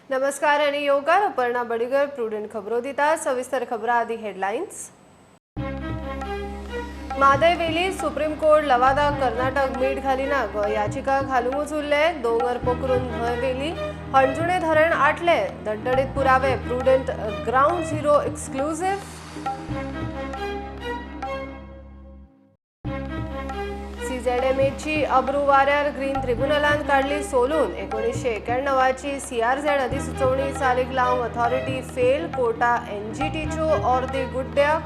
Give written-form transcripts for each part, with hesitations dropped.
नमस्कार आणि योगार अपर्णा बडिगर प्रुडंट खबरो दिता. सविस्तर खबरा आदी हेडलायन्स. म्हादय वेली सुप्रीम कोर्ट लवादा कर्नाटक मीठ घालिना. गोंय याचिका घालूंकच उरले. दोंगर पोखरून न्हंय वेली हणजुणे धरण आटले. दडदडीत पुरावे. Prudent ground zero exclusive. सीझेडएमएची अब्रू वाऱ्यार ग्रीन ट्रिब्युनलान काडली सोलून. 1991ची सीआरझेड अधिसुचोवणी चालीक लावंक अथॉरिटी फेल. कोर्टा एनजीटीच्यो ऑर्दी गुड्ड्याक.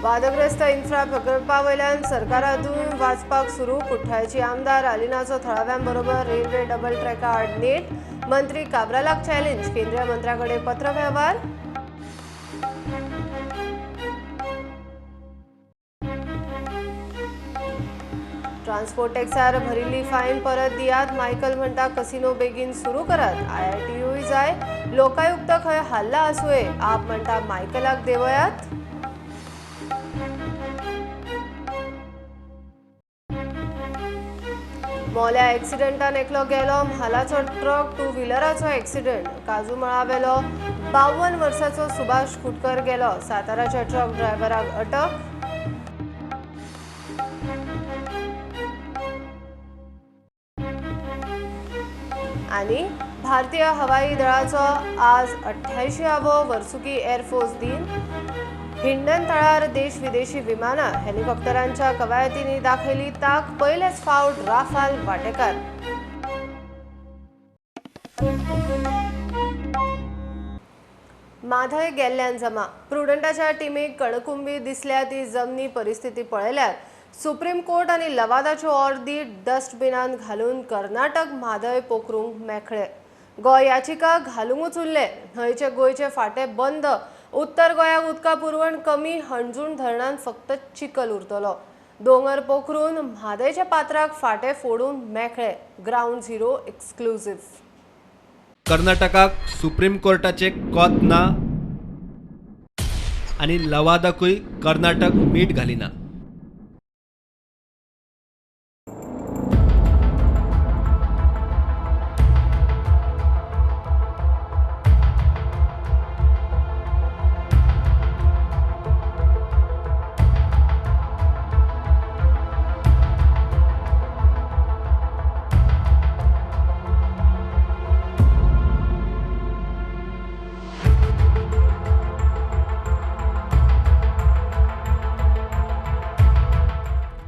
वादग्रस्त इन्फ्रा प्रकल्पा वयल्यान सरकारातून वाचपाक सुरू. कुठ्ठाळची आमदार आलिनाचो थळाव्यांबरोबर रेल्वे डबल ट्रॅका आड नेट. मंत्री काब्रालाक चॅलेंज. केंद्रीय मंत्र्याकडे पत्रव्यवहार. ट्रान्सपोर्ट टॅक्सार भरिल्ली फायन परत दियात. मायकल म्हणटा कसिनो बेगीन सुरू करात. आयआयटीयूय जाय. लोकायुक्त खंय हल्ला आसुये. आप म्हणटा मायकलाक देवयात. मोल्या एक्सिडंटान एकलो गेलो. म्हालाचो ट्रक टू व्हिलराचो एक्सिडंट. काजूमळावेलो 52 वर्साचो सुभाष खुटकर गेलो. साताराच्या ट्रक ड्रायव्हराक अटक. आणि भारतीय हवाई दळाचो आज 88वो वर्सुकी एअरफोर्स दिन. हिंडन तळार देश विदेशी विमानां हेलिकॉप्टरांच्या कवायतींनी दाखयली ताक. पयलेच फावट राफाल वाटेकार. माधय गेल्ल्यान जमा. प्रुडंटाच्या टिमीक कणकुंबी दिसल्या ती जमनी परिस्थिती पळयल्यार सुप्रीम कोर्ट आनी लवादाच्यो ऑर्दी डस्टबिनान घालून कर्नाटक म्हादय पोखरूंक मेकळे. गोंय याचिका घालूंकच उरले. न्हंयचे गोंयचे फाटे बंद. उत्तर गोंयाक उदका पुरवण कमी. हणजूण धरणान फक्त चिखल उरतलो. दोंगर पोखरून म्हादयच्या पात्राक फाटे फोडून मेकळे. Ground zero exclusive. कर्नाटकाक सुप्रीम कोर्टाचे कोत ना आनी लवादाकूय कर्नाटक मीठ घालिना.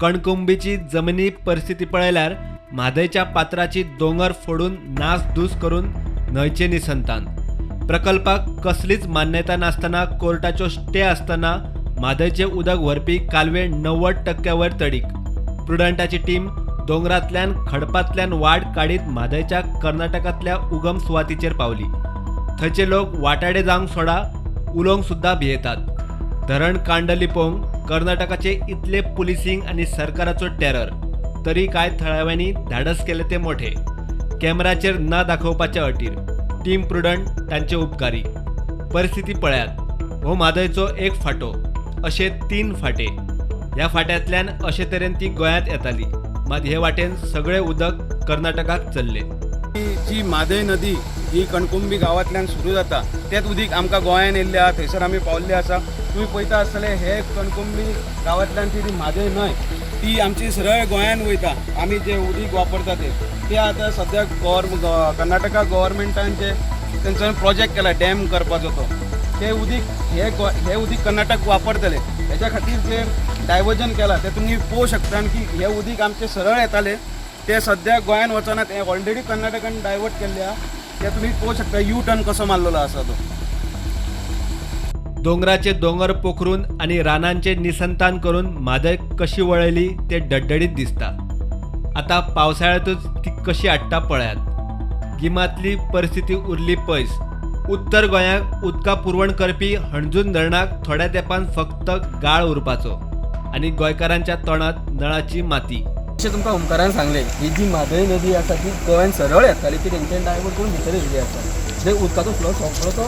कणकुंबीची जमिनी परिस्थिती पळयल्यार म्हादयच्या पात्राची दोंगर फोडून नासधूस करून न्हंयचे निसंतान. प्रकल्पाक कसलीच मान्यता नासतना कोर्टाच्यो स्टे आसतना म्हादयचें उदक व्हरपी कालवे 90% वयर तडीक. प्रुडंटाची टीम दोंगरांतल्यान खडपांतल्यान वाट काडीत म्हादयच्या कर्नाटकांतल्या उगम सुवातीचेर पावली. थंयचे लोक वाटाडे जावंक सोडा उलोवंक सुद्दां भियेतात. धरण कांड लिपोवंक कर्नाटकाचे इतले पुलिसींग आनी सरकाराचो टेरर, तरी कांय थळाव्यांनी धाडस केले ते मोठे. कॅमेराचेर न दाखोवपाच्या अटीर टीम प्रुडंट तांचे उपकारी. परिस्थिती पळयात. हो म्हादयचो एक फांटो, अशे 3 फांटे. ह्या फांट्यांतल्यान अशे तरेन ती गोंयांत येताली, मात हे वाटेन सगळें उदक कर्नाटकाक चल्लें. जी म्हादय नदी ही कणकुंबी गांवांतल्यान सुरू जाता तेच उदीक आमकां गोंयान येयल्लें आहा, थंयसर आमी पावल्ले आसा. तुमी पळयता आसतले हे कणकुंबी गांवांतल्यान ती म्हादय न्हंय ती आमची सरळ गोंयान वयता. आमी जे उदीक वापरता ते आतां सद्याक कर्नाटका गव्हर्मेंटान जे तेंचो प्रोजेक्ट केला डॅम करपाचो, तो ते उदीक हे उदीक कर्नाटक वापरतले. हेच्या खातीर जे डायवर्जन केलां तें तुमी पळोवंक शकता की हे उदीक आमचें सरळ येतालें ते सद्या गोंयान वचना, ते ऑलरेडी कर्नाटकान डायवर्ट केल्ले आहा. ते तुमी पळोवंक शकता यू टर्न कसो मारलेलो आसा तो. दोंगराचे दोंगर पोखरून आनी रानांचे निसंतान करून म्हादय कशी वळयली ते डड्डडीत दिसता. आतां पावसाळ्यांतूच ती कशी हाडटा पळयात. गिमांतली परिस्थिती उरली पयस. उत्तर गोंयाक उदका पुरवण करपी हणजूण धरणाक थोड्या तेंपान फक्त गाळ उरपाचो आनी गोंयकारांच्या तोंडांत नळाची माती. अशें तुमकां ओमकारान सांगलें, ही जी म्हादय नदी आसा ती गोंयान सरळ येताली, ती तेंच्यानी डायवर्ट करून भितर येयल्ली आसा. जे उदकाचो फ्लो सगळो तो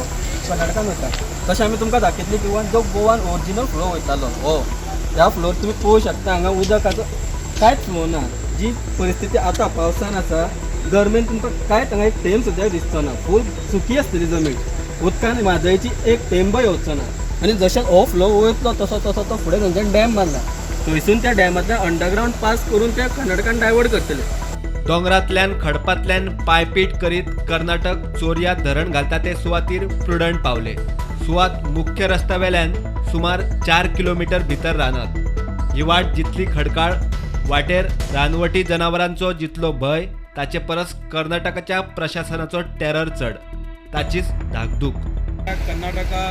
कर्नाटकान वता. तशें आमी तुमकां दाखयतली किंवा जो गोवान ओरिजिनल फ्लो वयतालो हो ह्या फ्लोर तुमी पळोवंक शकता. हांगा उदकाचो कांयच फ्लो ना. जी परिस्थिती आतां पावसान आसा, गरमेन तुमकां कांय हांगा एक थेंब सुद्दां दिसचो ना. फूल सुकी आसतली जमीन, उदकान म्हादयची एक थेंबय येवचो ना. आनी जशें हो फ्लो वयतलो तसो तसो तो फुडें थंयच्यान डॅम बांदला, थंयसून त्या डॅमांतल्यान अंडरग्रावंड पास करून त्या कर्नाटकान डायवर्ट करतले. दोंगरांतल्यान खडपांतल्यान पायपीट करीत कर्नाटक चोरया धरण घालता ते सुवातीर प्रुडंट पावले. सुवात मुख्य रस्त्या वेल्यान सुमार 4 किलोमीटर भितर रानात. ही वाट जितली खडकाळ, वाटेर रानवटी जनावरांचो जितलो भंय, ताचे परस कर्नाटकाच्या प्रशासनाचो टेरर चड, ताचीच धाकधूक. कर्नाटका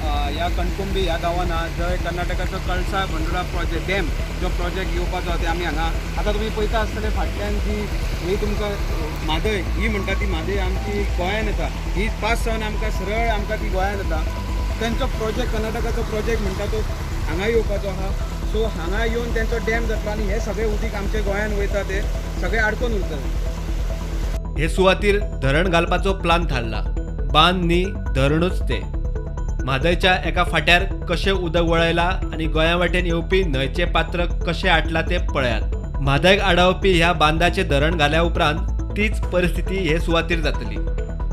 ह्या कणकुंबी ह्या गांवान आहा, जंय कर्नाटकाचो कळसा भंडुरा प्रोजेक्ट डॅम जो प्रोजेक्ट येवपाचो आहा ते आमी हांगा आतां तुमी पळयता आसतले. फाटल्यान जी ही तुमकां म्हादय ही म्हणटा ती म्हादय आमची गोंयान येता, ही पास जावन आमकां सरळ आमकां ती गोंयान येता. तेंचो प्रोजेक्ट कर्नाटकाचो प्रोजेक्ट म्हणटा तो हांगा येवपाचो आहा. सो हांगा येवन तेंचो डॅम जातलो आनी हे सगळे उदीक आमचे गोंयान वयता, ते सगळे आडकोन उरतले. हे सुवातीर धरण घालपाचो प्लान थारला. बांद न्ही, धरणूच ते. म्हादयच्या एका फाट्यार कशें उदक वळयलां आनी गोंया वाटेन येवपी न्हंयचें पात्र कशें आटलां तें पळयात. म्हादयक आडावपी ह्या बांदाचें धरण घाल्या उपरांत तीच परिस्थिती हे सुवातीर जातली.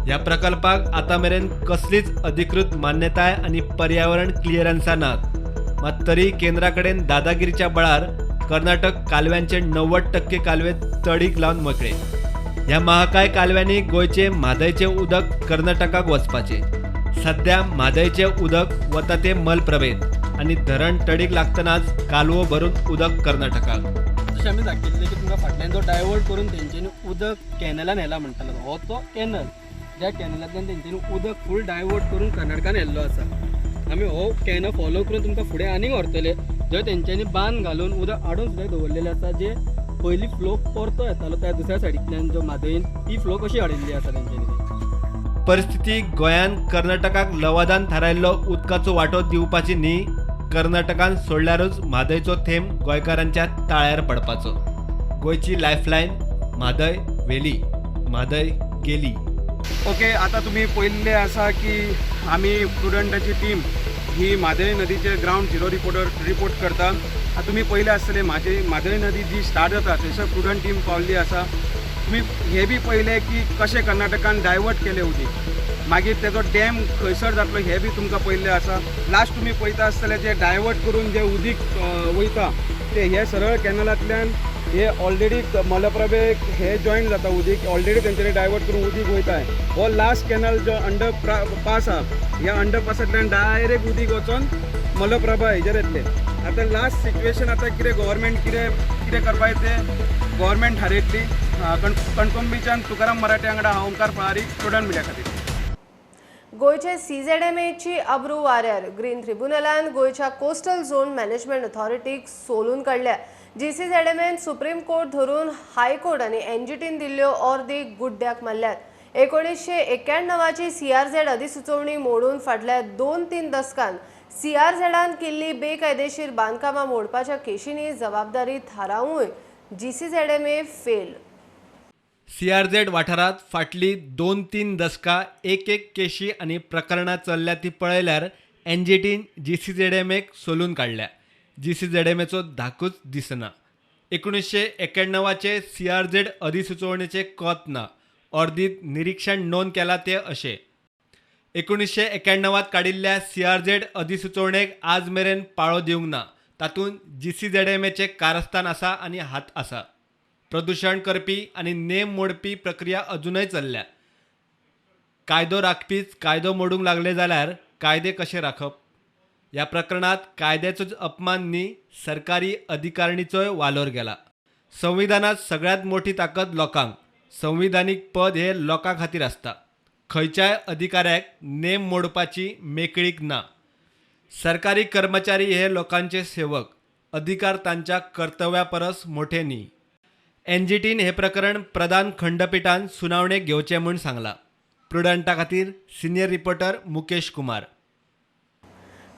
ह्या प्रकल्पाक आतां मेरेन कसलीच अधिकृत मान्यताय आनी पर्यावरण क्लियरन्सां नात. मात तरी केंद्रा कडेन दादागिरीच्या बळार कर्नाटक कालव्यांचे 90% कालवे तडीक लावन मेकळे. ह्या महाकाय कालव्यांनी गोंयचे म्हादयचें उदक कर्नाटकाक वचपाचें. सध्या म्हादयचें उदक वता ते मलप्रभेंत आनी धरण तडीक लागतनाच कालवो भरून उदक कर्नाटकाक. जशें आमी दाखयल्लें की तुमकां फाटल्यान जो डायवर्ट करून तेंच्यांनी उदक कॅनलान व्हेला म्हणटालो, हो तो कॅनल, ज्या कॅनलांतल्यान तेंच्यांनी उदक फूल डायवर्ट करून कर्नाटकान व्हेल्लो आसा. आमी हो कॅनल फॉलो करून तुमकां फुडें आनीक व्हरतले, जंय तेंच्यांनी बांद घालून उदक आडोवन सुद्दां दवरलेलें आसा. जे पयलीं फ्लो परतो येतालो त्या दुसऱ्या सायडींतल्यान जो म्हादयन ती फ्लो कशी हाडिल्ली आसा तेंच्यांनी. परिस्थिती गोंयान कर्नाटकाक लवादान थारायल्लो उदकाचो वांटो दिवपाची न्ही, कर्नाटकान सोडल्यारूच म्हादयचो थेंब गोंयकारांच्या ताळ्यार पडपाचो. गोंयची लायफलायन म्हादय व्हेली, म्हादय गेली. ओके, आतां तुमी पळयल्लें आसा की आमी प्रुडंटाची टीम ही म्हादय नदीचे ग्रावंड झिरो रिपोर्ट करता. आतां तुमी पळयलें आसतलें म्हादय नदी जी स्टार्ट जाता थंयसर प्रुडंट टीम पावल्ली आसा. तुमी हें बी पळयलें की कशें कर्नाटकान डायवर्ट केलें उदीक, मागीर तेजो डॅम खंयसर जातलो हें बी तुमकां पळयल्लें आसा. लास्ट तुमी पळयता आसतले जे डायवर्ट करून जे उदीक वयता ते हे सरळ कॅनलांतल्यान हे ऑलरेडी मलप्रभेक हे जॉयन जाता उदीक, ऑलरेडी तेंच्यांनी डायवर्ट करून उदीक वयता. हो लास्ट कॅनल जो अंडर पास आहा, ह्या अंडर पासांतल्यान डायरेक्ट उदीक वचोन मलप्रभा हेजेर येतलें. आतां लास्ट सिच्युएशन आतां कितें गव्हर्मेंट कितें कितें करपाचें तें गव्हर्मेंट थारयतली. कणकुंबीच्यान तुकाराम मराठे वांगडा हांव ओंकार फळारी, स्टुडंट मिडिया खातीर. गोंयचे सीझेडएमएची अब्रू वाऱ्यार. ग्रीन ट्रिब्युनलान गोंयच्या कोस्टल झोन मॅनेजमेंट अथॉरिटीक सोलून काडल्या. जीसीझेडएमएन सुप्रीम कोर्ट धरून हायकोर्ट आनी एनजीटीन दिल्ल्यो ऑर्दी गुड्ड्याक मारल्यात. 1991ची सीआरझेड अधिसुचोवणी मोडून फाटल्या 2-3 दसकान सीआरझेडान केल्ली बेकायदेशीर बांदकामां मोडपाच्या केशींनी जबाबदारी थारावूय जीसीझेडएमए फेल. सीआरझेड वाठारांत फाटली 2-3 दसकां एक एक केशी आनी प्रकरणां चल्ल्या ती पळयल्यार एनजीटीन जीसीझेडएमएक सोलून काडल्या. जीसीझेडएमएचो धाकूच दिसना. 1991चे सीआरझेड अधिसुचोवणेचें कोत ना. अर्दीत निरीक्षण नोंद केलां तें अशें. 1991त काडिल्ल्या सीआरझेड अधिसुचोवणेक आज मेरेन पाळो दिवंक ना. तातूंत जीसीझेडएमएचें कारस्थान आसा आनी हात आसा. प्रदूशण करपी आनी नेम मोडपी प्रक्रिया अजूनय चल्ल्या. कायदो राखपीच कायदो मोडूंक लागले जाल्यार कायदे कशे राखप? ह्या प्रकरणांत कायद्याचोच अपमान न्ही, सरकारी अधिकारणीचोय वालोर गेला. संविधानांत सगळ्यांत मोठी ताकद लोकांक. संविधानीक पद हें लोकां खातीर आसता. खंयच्याय अधिकाऱ्याक नेम मोडपाची मेकळीक ना. सरकारी कर्मचारी हे लोकांचे सेवक. अधिकार तांच्या कर्तव्या परस मोठे न्ही. एनजीटीन हें प्रकरण प्रधान खंडपिठान सुनावणेक घेवचें म्हूण सांगलां. प्रुडंटा खातीर सिनियर रिपोर्टर मुकेश कुमार.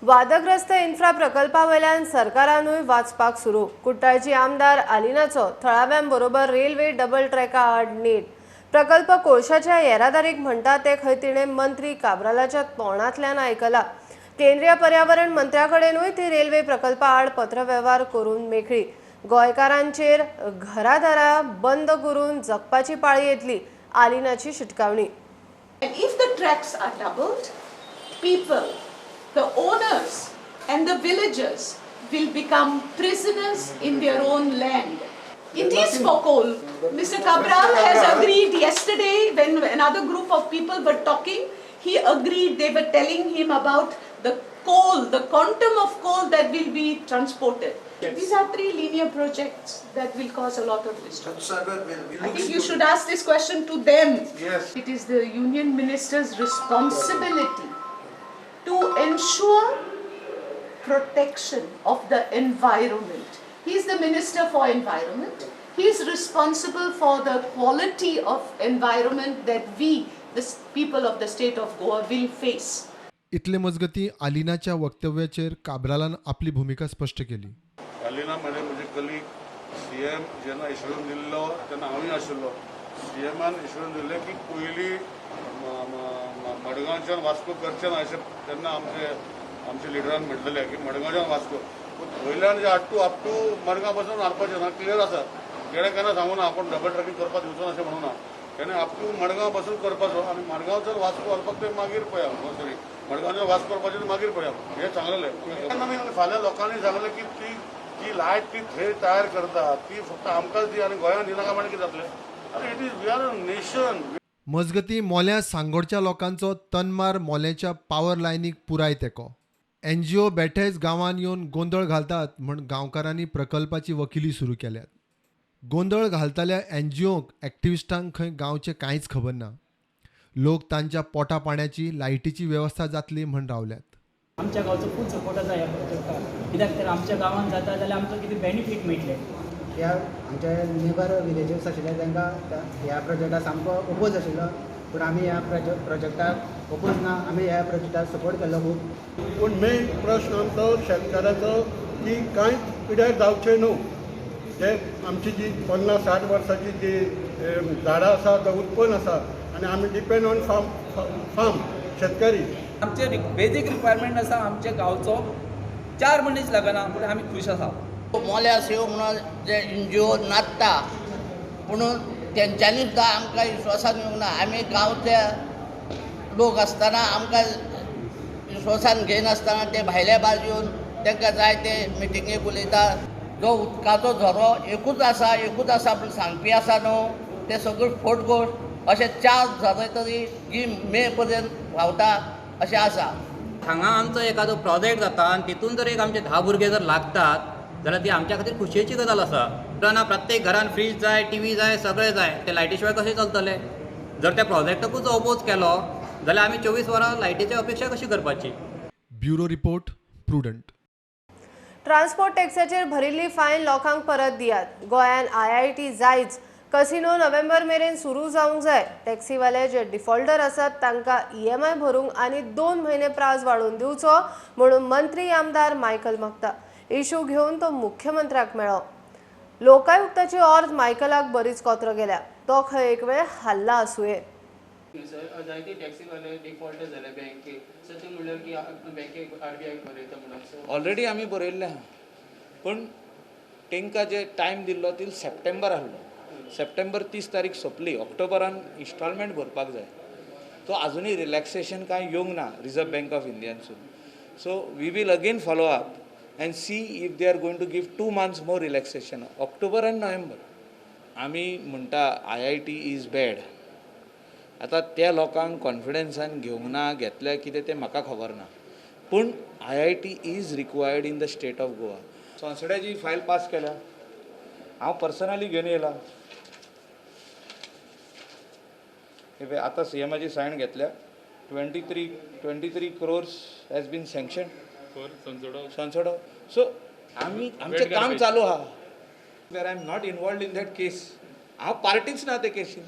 वादग्रस्त इन्फ्रा प्रकल्पावेल्यान सरकारानूय वाचपाक सुरू. कुट्टाळची आमदार आलिनाचो थळाव्यांबरोबर रेल्वे डबल ट्रॅका आड नेट. प्रकल्प कोळशाच्या येरादारीक म्हणटा ते खंय तिणें मंत्री काब्रालाच्या तोंडांतल्यान आयकला. केंद्रीय पर्यावरण मंत्र्याकडेनूय ती रेल्वे प्रकल्पा आड पत्रवेव्हार करून मेकळी. गोंयकारांचेर घरादारां बंद करून जगपाची पाळी येतली, आलिनाची शिटकावणी. And if the tracks are doubled, people, the owners and the villagers will become prisoners in their own land. It is for coal. Mr. Cabral has agreed yesterday when another group of people were talking, he agreed. They were telling him about the coal, the quantum of coal that will be transported. Yes. These are three linear projects that will cause a lot of destruction. I think you should ask this question to them. Yes. It is the union minister's responsibility to ensure protection of the environment. He is the minister for environment. He is responsible for the quality of environment that we, the people of the state of Goa, will face. इतले मजगतीं आलिनाच्या वक्तव्याचेर काब्रालान आपली भुमिका स्पश्ट केली. आलिना म्हणजे म्हजे colleague C M जेन्ना इश्यून दिल्लो तेन्ना हांवूय आशिल्लो. सी एमान इश्यून दिल्लें की पयलीं मडगांवच्यान वास्को करचें ना अशें तेन्ना आमचे लिडरान म्हटलेलें की मडगांवच्यान वास्को, पूण वयल्यान जे अप टू मडगांव पासून हाडपाचें ना, क्लियर आसा. तेणें केन्ना सांगू ना आपूण डबल ट्रॅकिंग करपाक दिवचो ना अशें म्हणूं ना. तेणें अप टू मडगांव पासून करपाचो आनी मडगांवच्यान वास्को व्हरपाक तें मागीर पळया, सॉरी मडगांवच्यान वास्को व्हरपाचें मागीर पळया, हें सांगलेलें. तेन्ना फाल्यां लोकांनी सांगलें की ती जी लायट ती थंय तयार करता ती फक्त आमकांच दी आनी गोंयांत दिनाका म्हणल्यार कितें जातलें? आनी it is we are a nation. मजगतीं मोल्यां सांगोडच्या लोकांचो तन्मार मोल्याच्या पावर लायनीक पुराय तेंको. एनजीओ बेठेच गांवांत येवन गोंदळ घालतात म्हण गांवकारांनी प्रकल्पाची वकिली सुरू केल्यात. गोंदळ घालतल्या एनजीओंक एक्टिविस्टांक खंय गांवचें कांयच खबर ना. लोक तांच्या पोटा पाण्याची लायटीची वेवस्था जातली म्हण रावल्यात. आमच्या गांवचो फूल सपोर्ट आसा ह्या प्रोजेक्टाक, कित्याक तर आमच्या गांवांत जाता जाल्यार आमकां कितें बेनिफीट मेळटलें. ह्या आमच्या नेबर विलेजीस आशिल्ले तांकां ह्या प्रोजेक्टाक सामको ओपोज आशिल्लो, पूण आमी ह्या प्रोजेक्टाक ओपोज ना, आमी ह्या प्रोजेक्टाक सपोर्ट केल्लो खूब. पूण मेन प्रश्न आमचो शेतकाराचो की कांयच पिड्यार जावचें न्हू. जे आमची जी 50-60 वर्साची जी झाडां आसा तो उत्पन्न आसा आनी आमी डिपेंड ऑन फार्म शेतकरी. आमचे बेजीक रिक्वायरमेंट आसा आमच्या गांवचो 4 मनीस लागना पूण आमी खूश आसा. मोल्या सेव म्हणून जे एनजीओ नाचता पूण तेंच्यांनी सुद्दां आमकां विश्वासान येवंक ना. आमी गांवचे लोक आसतना आमकां विश्वासान घेयनासतना ते भायल्या भायर येवन तांकां जाय ते मिटिंगेक उलयता. जो उदकाचो झरो एकूच आसा एकूच आसा पूण सांगपी आसा न्हू, ते सगळें फोट गोश्ट. अशे 4 झरे तरी जी मे पर्यंत व्हांवता अशें आसा. हांगा आमचो एखादो प्रोजेक्ट जाता आनी तितून जर एक आमचे 10 भुरगे जर लागतात जाल्यार ती आमच्या खातीर खोशयेची गजाल आसा. ना प्रत्येक घरान फ्रीज जाय, टीव्ही जाय, सगळें जाय, ते लायटी शिवाय कशें चलतलें? जर त्या प्रोजेक्टाकूच ओपोज केलो जाल्यार आमी 24 वरां लायटीची अपेक्षा कशी करपाची? Bureau report, Prudent. Transport टॅक्साचेर भरिल्ली फायन लोकांक परत दियात. गोंयान IIT जायच, कसिनो नोव्हेंबर मेरेन सुरू जावंक जाय. टॅक्सीवाले जे डिफॉल्टर आसात तांकां EMI भरूंक आनी 2 म्हयने प्रास वाडोवन दिवचो म्हणून मंत्री आमदार मायकल मागता. इशू घेवन तो मुख्यमंत्र्याक मेळ्ळो. लोकायुक्ताची ऑर्द मायकलाक बरीच कोत्र गेल्या. तो खंय एक वेळ हल्ला आसुये. सर जायते टॅक्सीवाले डिफॉल्टर जाले बँकेक, सर ते म्हणल्यार की बँकेक RBI बरयता म्हणून. सो ऑलरेडी आमी बरयल्लें आहा, पूण तांकां जे टायम दिल्लो ती सप्टेंबर आहलो. सप्टेंबर 30 तारीख सोंपली, ऑक्टोबरान इन्स्टॉलमेंट भरपाक जाय. तो आजुनूय रिलॅक्सेशन कांय येवंक ना रिजर्व बँक ऑफ इंडियानसून. So we will again follow up and see if they are going to give 2 months more relaxation, October and November. आमी म्हणटा IIT is bad. आतां त्या लोकांक कॉन्फिडन्सान घेवंक ना, घेतल्या कितें तें म्हाका खबर ना, पूण IIT is required in the state of Goa. संसड्याची file pass केल्या, हांव पर्सनली घेवन येयला. हे पळय आतां CMाची सायन घेतल्या. 23 crores has been sanction for Sonsodo. So आमी आमचें काम चालू आहा. Where I am not involved in that case, हांव पार्टीच ना ते केसीन.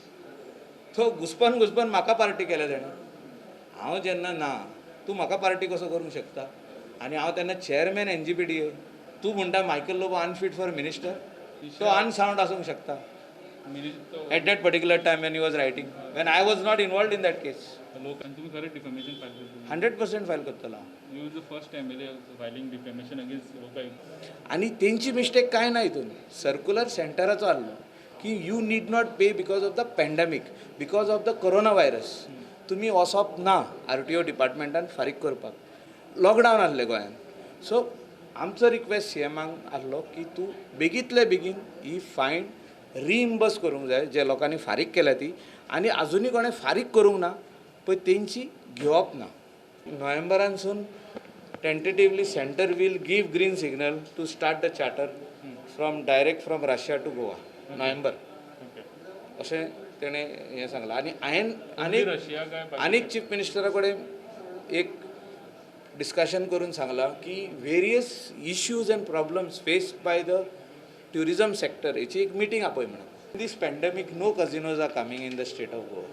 तो घुसपन घुसपन म्हाका पार्टी केल्या तेणें. हांव जेन्ना ना तूं म्हाका पार्टी कसो करूंक शकता? आनी हांव तेन्ना चेअरमॅन NGPDA. तूं म्हणटा Michael Lobo unfit for minister, तो अनसावंड आसूंक शकता. At that particular time when he was writing, when I was not involved in that case. आनी तुमी खरें डिफेमेशन फायल करतले? 100% फायल करतलो. You is the first MLA filing defamation against Lokayukta. आनी तेंची मिस्टेक कांय ना हितून. सर्कुलर सेंटराचो आहलो की you need not pay because of the pandemic, because of the corona virus. तुमी वचप ना आर टी ओ डिपार्टमेंटान फारीक करपाक. लॉकडावन आहलें गोंयान. सो आमचो रिक्वेस्ट सी एमाक आहलो की तूं बेगींतले बेगीन ही फायन रिइम्बर्स करूंक जाय जे लोकांनी फारीक केल्या ती, आनी आजुनूय कोणें फारीक करूंक ना पळय तेंची घेवप ना. नोव्हेंबरानसून tentatively centre will give green signal to start the charter from direct from Russia to Goa, November अशें तेणें हें सांगलां. आनी हांवें आनीक रशिया काय आनीक चीफ मिनिस्टरा कडेन एक डिस्कशन करून सांगलां की various issues and problems faced by the tourism sector हेची एक मिटींग आपय म्हणून. This pandemic no casinos are coming in the state of Goa.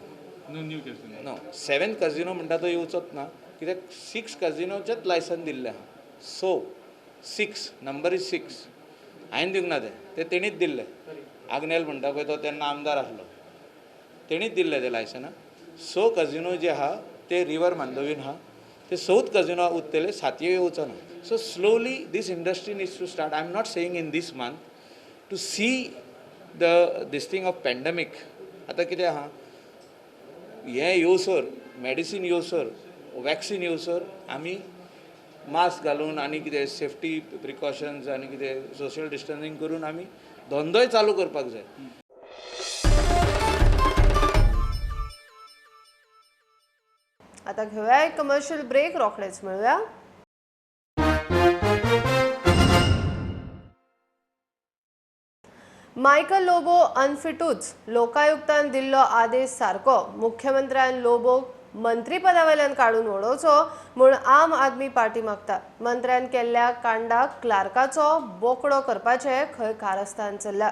No new casino? No, seven casino म्हणटा तो येवचोच ना, कित्याक सिक्स कजिनोचेच लायसन दिल्लें आहा. So six, number is six. हांवें दिवंक ना तें, तें तेणीच दिल्लें. आग्नेल म्हणटा पळय तो तेन्ना आमदार आसलो, तेणीच दिल्लें तें लायसनां. स कजिनो जे आहा ते रिवर मांडवीन आहा, ते सौथ कजिनो उत्तले, सातये येवचो ना. So slowly this industry needs to start. I am not saying in this month to see the this thing of pandemic. आतां कितें आहा, हें येवसर मॅडिसीन येवसर वॅक्सीन येवसर आमी मास्क घालून आनी कितें सेफ्टी प्रिकॉशन्स आनी कितें सोशल डिस्टन्सींग करून आमी धंदोय चालू करपाक जाय. आता घेऊया एक कमर्शियल ब्रेक, रोखडेच मिळूया. मायकल लोबो अनफिटूच, लोकायुक्तान दिल्लो आदेश सारको. मुख्यमंत्र्यान लोबोक मंत्रीपदावेल्यान काडून उडोवचो म्हूण आम आदमी पार्टी मागता. मंत्र्यान केल्ल्या कांडाक क्लार्काचो बोकडो करपाचें खंय कारस्थान चल्ला.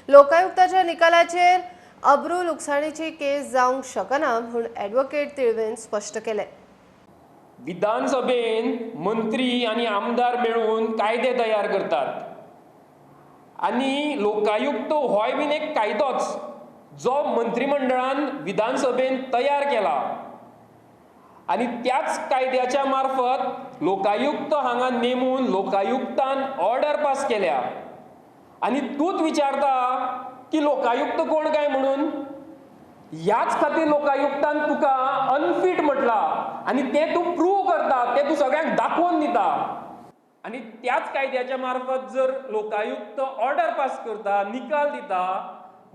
लोकायुक्ताच्या निकालाचेर अब्रू लुकसाणीची केस जावंक शकना म्हूण ॲडव्होकेट तिळवेन स्पश्ट केलें. विधानसभेन मंत्री आनी आमदार मेळून कायदे तयार करतात आनी लोकायुक्त होय बीन एक कायदोच जो मंत्रीमंडळान विधानसभेन तयार केला आनी त्याच कायद्याच्या मार्फत लोकायुक्त हांगा नेमून लोकायुक्तान ऑर्डर पास केल्या. आनी तूंच विचारता की लोकायुक्त कोण काय म्हणून, ह्याच खातीर लोकायुक्तान तुका अनफीट म्हटला आनी तें तूं प्रूव करता, तें तूं सगळ्यांक दाखोवन दिता. आनी त्याच कायद्याच्या मार्फत जर लोकायुक्त ऑर्डर पास करता, निकाल दिता,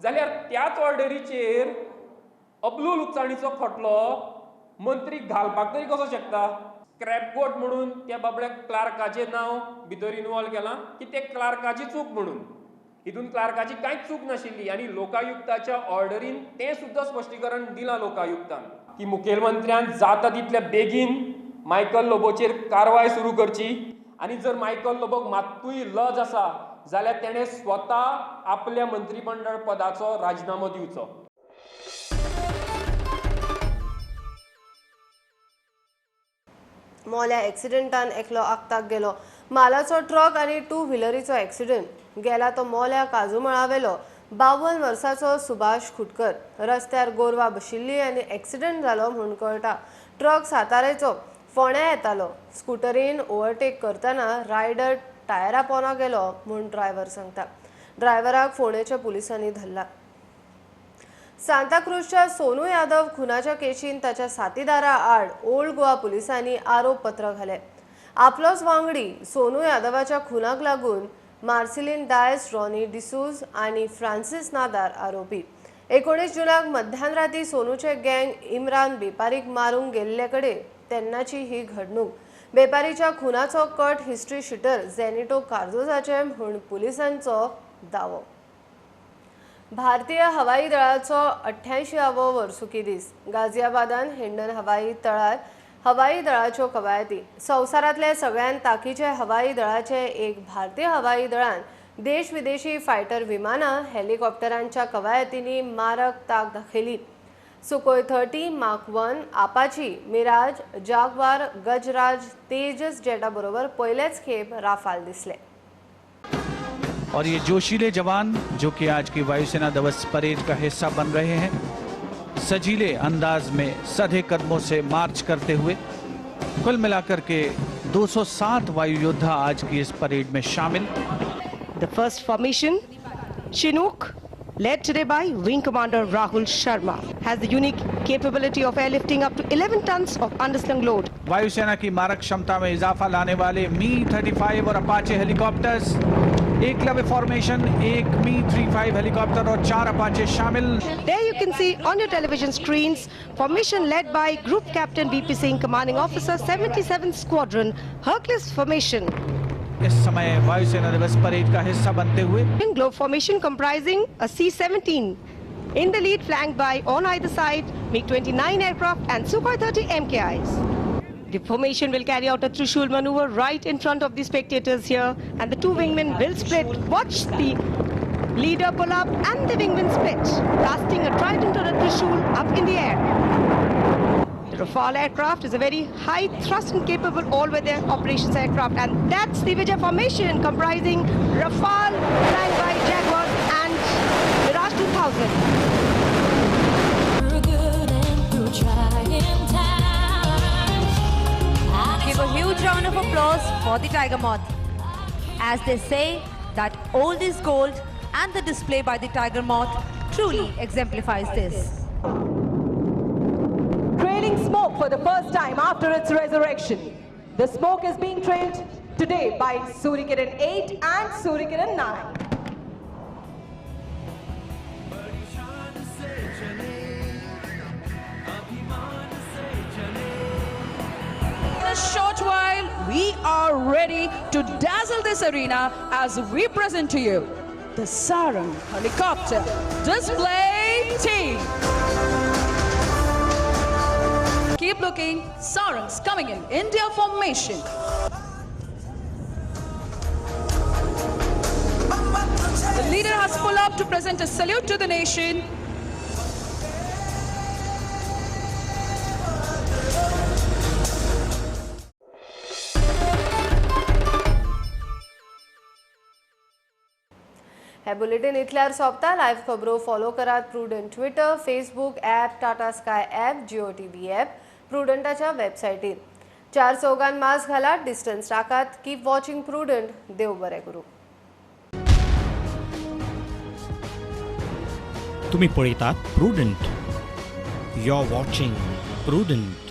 जाल्यार त्याच ऑर्डरीचेर अब्रू लुकसाणीचो खटलो मंत्री घालपाक तरी कसो शकता? स्क्रॅपगोट म्हणून त्या बाबड्या क्लार्काचें नांव भितर इनवॉल्व केलां की ते क्लार्काची चूक म्हणून. हितून क्लार्काची कांयच चूक नाशिल्ली आनी लोकायुक्ताच्या ऑर्डरीन तें सुद्दां स्पश्टीकरण दिलां लोकायुक्तान की मुखेलमंत्र्यान जाता तितल्या बेगीन मायकल लोबोचेर कारवाय सुरू करची आनी जर मायकल लोबोक मात्तूय लज आसा जाल्यार तेणें स्वता आपल्या मंत्रीमंडळ पदाचो राजिनामो दिवचो. मोल्या एक्सिडेंटान एकलो आक्ताक गेलो. मालाचो ट्रक आनी टू व्हिलरीचो एक्सिडेंट. गेला तो मोल्या काजूमळावेलो 52 वर्साचो सुभाष खुटकर. रस्त्यार गोरवा बशिल्ली आनी एक्सिडेंट जालो म्हूण कळटा. ट्रक सातारेचो फोण्या येतालो. स्कुटरीन ओवरटेक करतना रायडर टायरा पोना गेलो म्हूण ड्रायव्हर सांगता. ड्रायव्हराक फोंडेच्या पुलिसांनी धरला. सांताक्रूजच्या सोनू यादव खुनाच्या केशीन ताच्या साथीदारा आड ओल्ड गोवा पुलिसांनी आरोपपत्र घाले. आपलोच वांगडी सोनू यादवाच्या खुनाक लागून मार्सिलीन डायस, रॉनी डिसूज आनी फ्रांसिस नादार आरोपी. 19 जूनाक मध्यान राती सोनूचे गँग इम्रान बेपारीक मारूंक गेल्ले कडेन तेन्नाची ही घडणूक. बेपारीच्या खुनाचो कट हिस्ट्री शिटर झेनिटो कार्दोजाचे म्हूण पुलिसांचो दावो. भारतीय हवाई दळाचो 88वो वर्सुकी दीस. गाझियाबादान हिंडन हवाई तळार हवाई दळाच्यो कवायती. संवसारांतले सगळ्यात ताकीचे हवाई दळाचे एक भारतीय हवाई दळान देश विदेशी फायटर विमानां हेलिकॉप्टरांच्या कवायतींनी मारक ताक दाखयली. Sukhoi 30 Mark 1, Apache, Mirage, Jaguar, Gajraj, Tejas जेटा बरोबर पयलेच खेप राफाल दिसले. और ये जोशीले जवान जो कि आज की वायुसेना दिवस परेड का हिस्सा बन रहे हैं, सजीले अंदाज में सधे कदमों से मार्च करते हुए। कुल मिलाकर के 207 वायु योद्धा आज की इस परेड में शामिल। The first formation, Chinook, led today by Wing Commander Rahul Sharma, has the unique capability of airlifting up to 11 tons of underslung load. वायुसेना की मारक क्षमता में इजाफा लाने वाले Mi-35 और अपाचे हेलीकॉप्टर्स, एकलव्य फॉर्मेशन, एक Mi-35 helicopter और 4 अपाचे शामिल। There you can see on your television screens, formation led by Group Captain VP Singh, Commanding Officer 77 Squadron, Hercules Formation. इस समय वायुसेना दिवस परेड का हिस्सा बनते हुए Globe formation comprising a C-17 in the lead, flanked by on either side MiG-29 aircraft and Sukhoi 30 MKIs. The formation will carry out a Trishul maneuver right in front of the spectators here, and the two wingmen will split. Watch the leader pull up and the wingmen split, casting a trident or a Trishul up in the air. The Rafale aircraft is a very high thrust and capable all-weather operations aircraft, and that's the Vijay formation comprising Rafale flanked by Jaguars and Mirage 2000. Give a huge round of applause for the Tiger Moth. As they say that old is gold, and the display by the Tiger Moth truly exemplifies this. Trailing smoke for the first time after its resurrection. The smoke is being trailed today by Suryakiran 8 and Suryakiran 9. In a short while, we are ready to dazzle this arena as we present to you the Sarang Helicopter Display Team. Keep looking, Sarang's coming in India formation. The leader has pulled up to present a salute to the nation. हे bulletin इतल्यार सोंपता. Live खबरो follow करात Prudent Twitter, Facebook app, Tata Sky app, Jio TV app, प्रुडंटाच्या वेबसायटीर. 4 चौगान mask घालात, distance राखात. Keep watching Prudent. देव बरें करूं. तुम्ही पळयतात Prudent. You are watching Prudent.